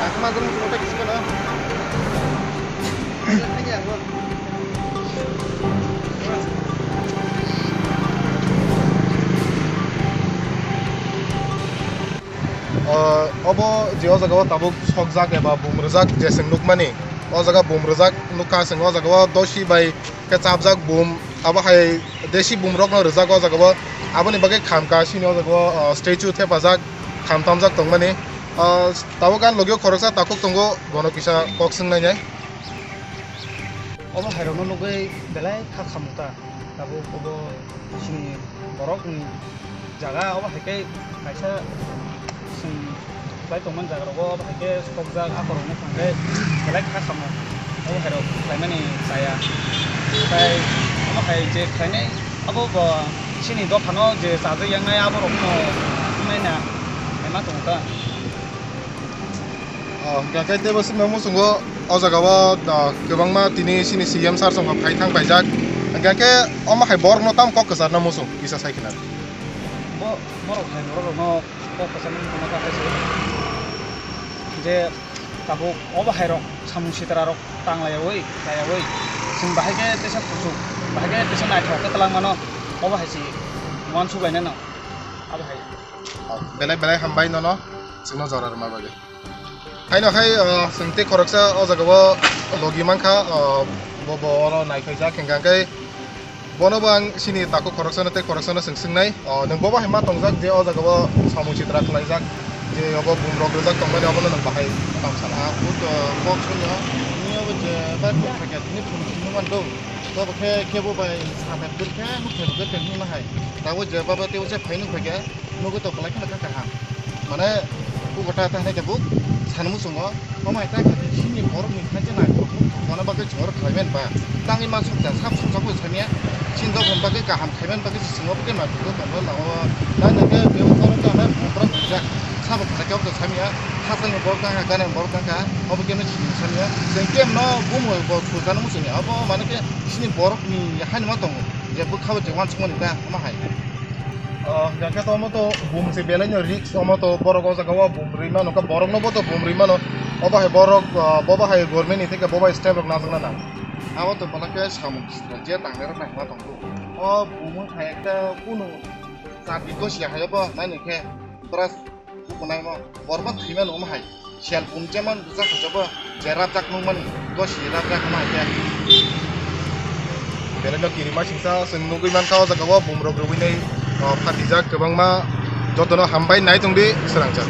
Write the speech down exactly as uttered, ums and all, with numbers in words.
O, obo je o jaga o tabuk sokjak eba bum rwjak je chwng nukmani, o jaga bum rwjak nukha chwng o jaga o dosi bai khe chapjak bum, abo hai desi bum rok no rwjak o jaga o, aboni bagwi khamka sini o jaga o, o, statue thepajak, kham tamjak tongmani. O, tabuk ani logi o khoroksa takhuk tongo, bono kisa kok swng nainai. Obo hai rok no nugwi belai kha khamu ta, tabuk obo chini borok ni jaga, obo hai khe kaisa chwng khlai tongmani jaga rogo, obo hai khe sokjak, akorokno thang khe belai kha kamo, obo hai rok khlaimani chaya. Tai omo hai je khlainai, abo bo chini dophano je chajak yaknai, aborokno wngnai na, hai ma tongo ta. Oh, hwnkhe khe teibo swkno muchungo o jaga o, ah, kwbangma tini chini C M sir songkha phai thang paijak. Hwnkhe khe omo hai borokno tamo kok kwcharno muchung kisa sai khna. Bo, borok hai borok rokno kok kwcharno muchungma kha hai se. Je tabuk obo hai rok samung sitra rok tang laiyawi, laiyawi. Chwng bahai khe teisa kuchuk, bahai khe teisa naithok khe twlang mano, obo hai se uansuk lainai no. Abo hai. Oh, belai belai hambai nono, chwngno jora rwma bagwi. Haino hai, ah, chwng tei khoroksa o jaga o logi mankha, ah, bo, bo oro naikhaijak hwnkha khe bono bo ang chini takhuk khoroksano tei khoroksano chwng swngnai, ah, nwng bo bahai ma tongjak je o jaga o samung sitra khlaijak, je obo bum rok rwjak tongmani obono nwng bahai tamo sana? Ah, buto kok swngo, nini obo je bar kok thakya tini phung swngo mando, tobo khe kebo bai samai bwrkhe nuk khe nuk khe tong hwnma hai, tabuk je baba tei usa phai nuk khe. Nugwi tong kwlai kheno kha kaham. Mane, bugo ta ta hinai khe bo sanmung chwngo, omo hai ta kha chini borokni kha je nai borok thokna bagwi chwng oro khlai mani ba. Tangwi mansuk da, sab sumsok bo samiya, chini dophani bagwi kaham khai mani bagwi se chwng oro tei ma bugo tongo lao. Nai nai khe bebo borok ta nai borok kisa sabo kisa khe abo samiya, hasteni borok tang kha, gana borok tang kha, obo khe no chini samiya. Chwng khe no bumo bo thujana muchungya, obo mane khe chini borokni haino ma tongo, je bwkha bo je uansukmani ta, omo hai. Oh, hwnkha khe to omo to bum se belai no risk, omo to borok o jaga o bum rwi mano, khe borok no bo to bum rwi mano. Obo hai borok, ah, bo bahai government ni theke bo bai step rok najak na nang. Abo to bwlai khe samung sitra je tangnai rok nai ma tong. O bum wng kha ekta kunu jati dosi hai bo nai nai khe bwrach kukunai mo borok bo thwi mano omo hai. Siyal bum chemon bwsa khacha bo je rapjak nung mani, dosi rapjak ma khe. Belai no kirima singsa chwng nugwi mankha o jaga o bum rok rwui nai, o, phatijak kwbangma, jotono hambai nai tongdi swrangsa.